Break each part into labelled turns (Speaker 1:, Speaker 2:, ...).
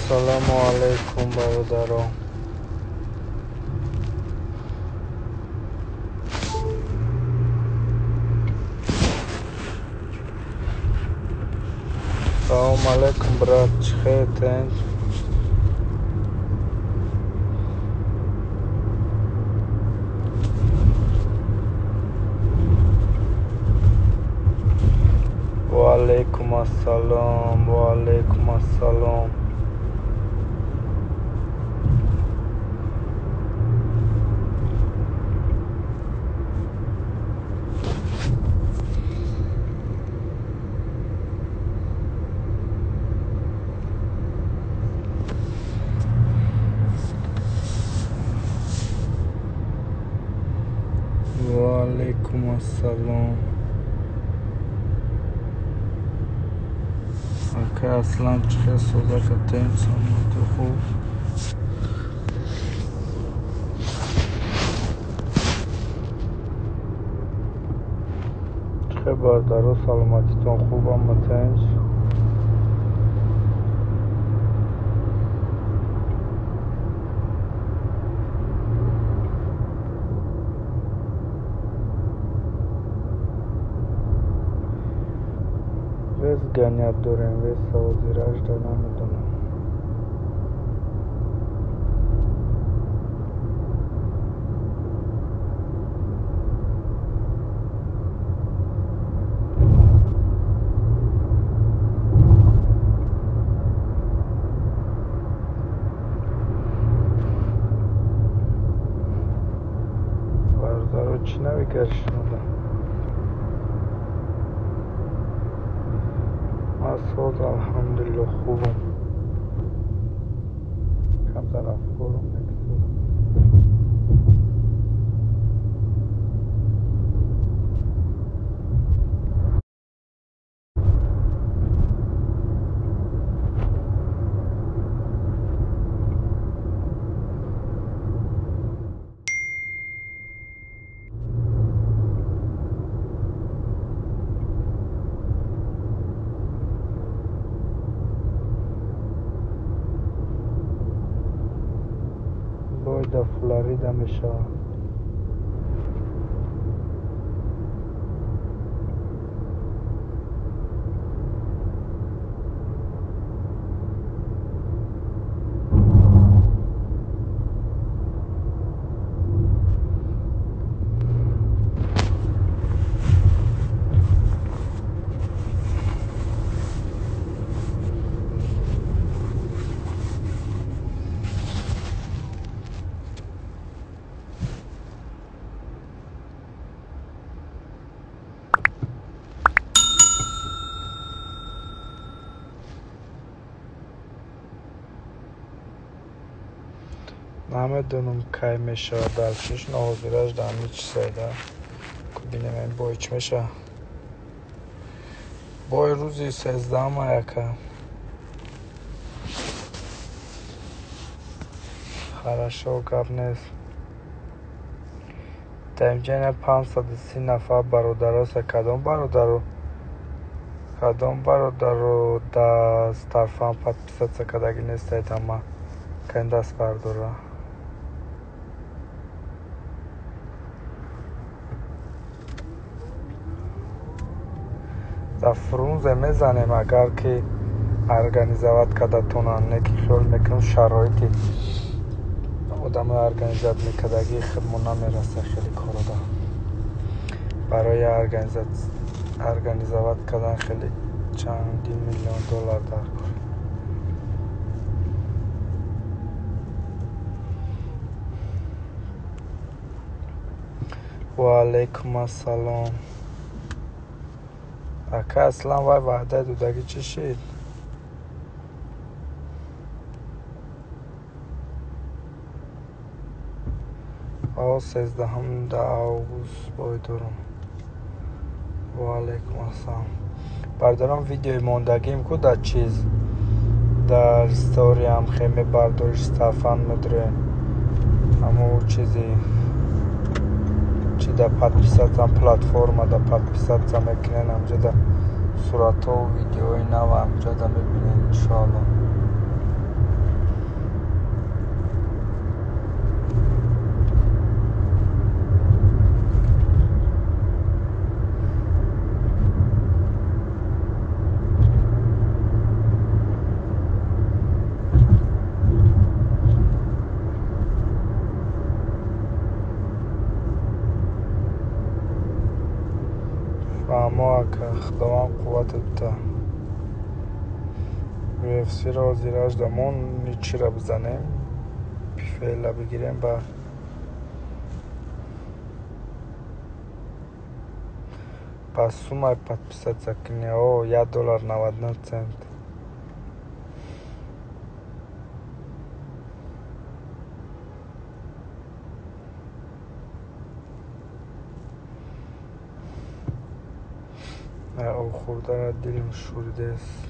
Speaker 1: Ассалому алайкум, бародаро. Салому алайкум, брат, чӣ хел тинч? Ва алайкум ассалом, ва алайкум ассалом. Ва алайкум ассалом. Ака Аслан, чӣ хел сӯзака тинч, саломатӣ хуб? Чӣ хел, бародаро, саломатитон хуб, ҳама тинч? Вес ганят дорем, вес ҳозиражда намедонам. Бародаро, чӣ навигар шунода? Ман соз, алҳамдулилло, хубам. Камтар афкорам мекисодам. Бой дар Флорида мешавад. Намедонам, кай мешавад, даршиш ноҳозираш дар ҳамин чизайда. Бинем, ин бой чӣ мешавад. Бой рӯзи 13-ама яка. Хорошо, гап нест. Дар инҷа ина 530 нафар бародароса. Кадом бародаро? Кадом бародаро даст тарфан подписаться кардагӣ нестаед ҳама? Кани даст бардора. Дар Фрунзе мезанем, агар ки организовать карда тонанд, не ки хиёл мекунам, шароити одамои организат мекардагии худмо намераса хеле корода. Барои организовать кардан хеле чандин миллион доллар дар кор. Ва алайкум ассалом. Ака Аслан, вай ваъдаи додагӣ чӣ шид? О, 13 август бой дорам. Ва алайкум ассалом. Бародарам, видеои мондагим ку дар чиз? Дар сториям хеме бардориш стафан медре. Ҳамо чизи чи да подписаться платформа да подписаться мекунен, ҳамҷо да суратҳо, видеои нав ҳамҷо да мебинен, иншоалло. Фаҳмо, ака, Худованд қувватат бита. UFC-ро ҳозираш дамон ничира бизанем, пифела бигирем ба па суммаи подписаться кунӣ. О, $1.99. Об хӯрдара дилам шӯридааст.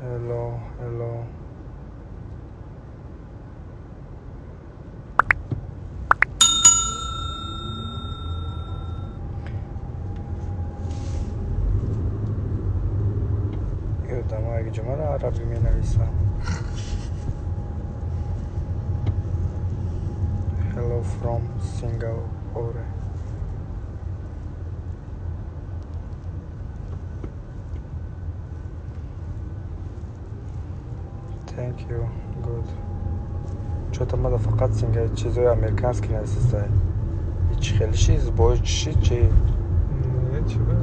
Speaker 1: Hello, hello. Ёдама як ҷумларо арабӣ менависам. Hello from Singapore. Thank you. Good. Чё-то мада фақат синга чизои американский нависистай. Ҳеч хеле чиз бо чӣ чи?
Speaker 2: Не, чӣ ба?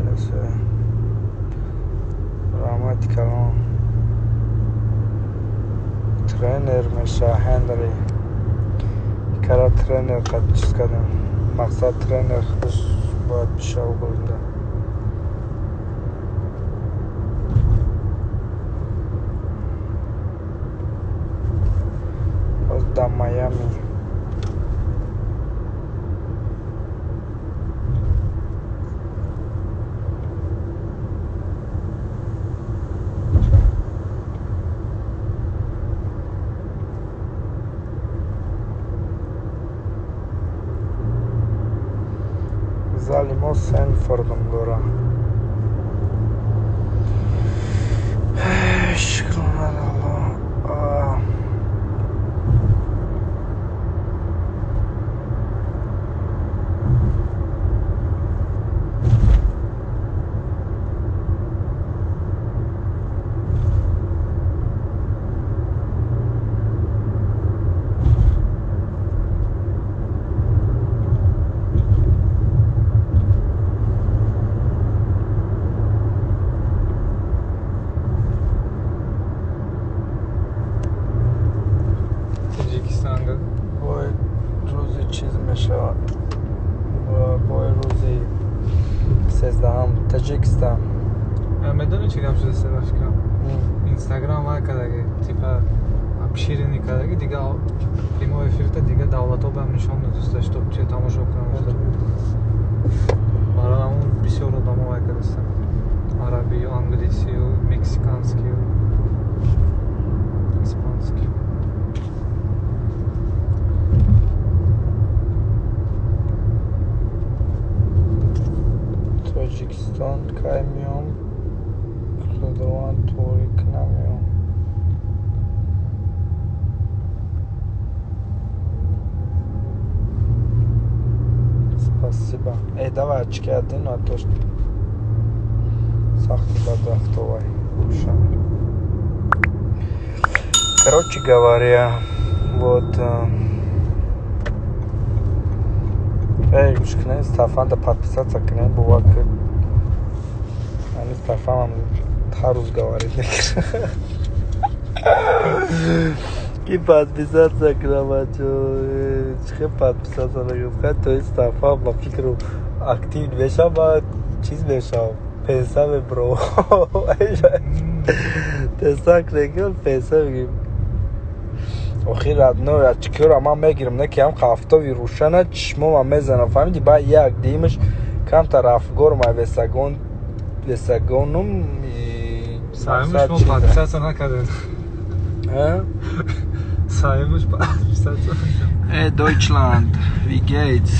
Speaker 1: Раҳмати калон. Тренер меша Хенри. Кара тренер қад чиз кардам. Мақсад тренер худаш бояд бишаву гулда. Боз дар Майами. Зали мо Сенфордом дора. Шукрона Аллоҳ.
Speaker 2: Таҷикистон
Speaker 1: Бой рӯзи чиз мешавад. Бой рӯзи 13-ам Таҷикистон.
Speaker 2: Медонӣ чӣ гап шуда ба фикрам? Инстаграм вай кардаги, типа обширный кардаги, дига прямой эфирта дига давлатҳо баам нишон додиста, чтоб чи тамошо кунанд. Барои ҳамон бисёр одамо вай кардастанд. Арабию, англисию, мексиканскию, испанскию.
Speaker 1: Тоҷикистон кай меом? Худованд торик намеом. Спасибо. Эй, давай очки одену, а то сахти бадрафтовай. Короче говоря, вот... Эй, гӯш кунед, Стафанда подписаться кунед, бовар ки ҳамин Стафанам ҳар рӯз говорит мекунад. Ки подписаться кунам, бачо? Чӣ хел подписаться мекунам? Хай то ин Стафан ба фикру актив мешавам, ба чиз мешавам. Пенса мебро. Пенса кунем, пенса мегирем. Охир родной, очкиро ман мегирам, не ки ҳам хафтови рӯшана чишмома мезанам, фаҳмиди? Баъд як димаш камтар афгорма весагон весагонум.
Speaker 2: Саимуш мо подписаться накардем. Саимуш подписаться.
Speaker 1: Эй, Deutschland, wie geht's?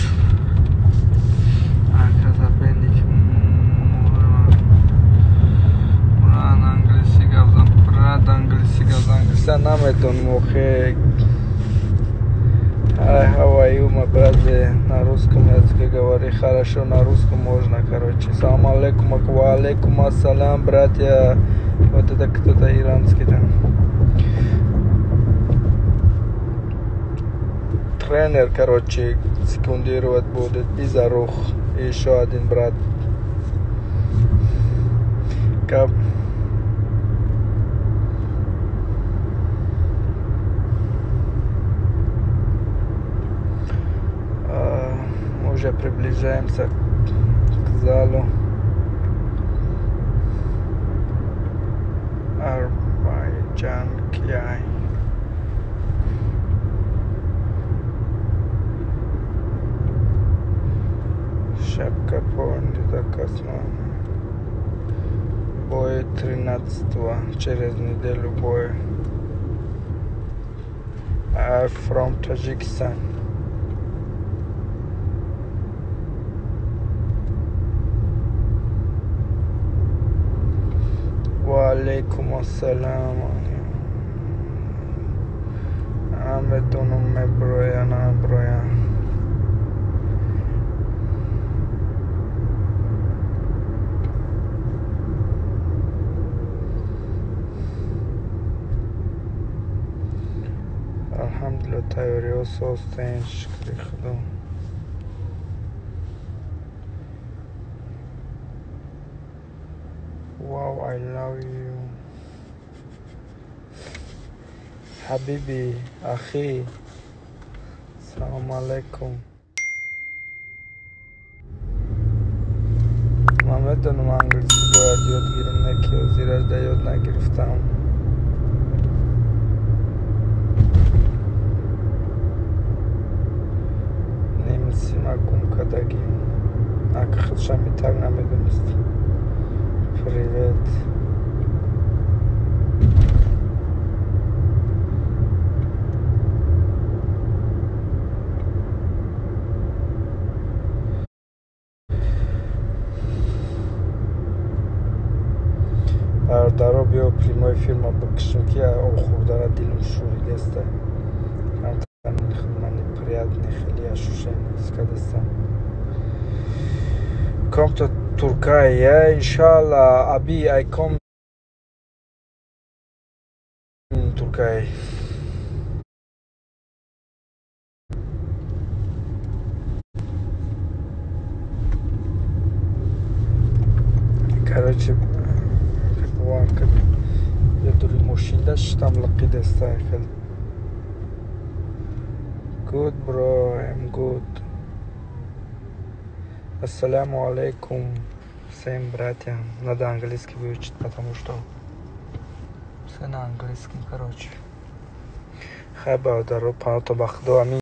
Speaker 1: Англиси гап зан, брат, англиси гап зан. Англиса намедонам, охе. Hi, how are you, my brother? На русском языке говори хорошо, на русском можно, короче. Салам алейкум, ва алейкум ассалам, братья. Вот это кто-то иранский там. Тренер, короче, секундировать будет. И Зарух, Еще один брат. Гап. Уже приближаемся к залу. Арбайджан Кияй. Шапка полный заказ. Бой 13, через неделю бой. I'm from Tajikistan. Ва алейкум ассалам. Намедонам, меброя, намеброя. Алҳамдулилла, тайёриҳо созтаин, шукри Худо. Wow, I love you. Habibi, akhi. Салом алейкум. Ман медонам, англисӣ бояд ёд гирам, не ки ҳозираш да ёд нагирифтам. Немисима гум кардагим. Ака худшам и так намедонист. Привет. Бародаро, биё прямой эфирма бикушем, ки об хӯрдара дилам шӯридаста. Камтар неприятный хеле ощущение кардастам. Come to Turkey, yeah, inshallah. Abi, I come in Turkey. Короче, бовар кунед, я дури мошинда шитам, лақидаста хеле. Good bro, I'm good. Ассаляму алейкум всем братьям. Надо английский выучить, потому что все на английском, короче. Хай, бародаро, паното ба Худо, амин.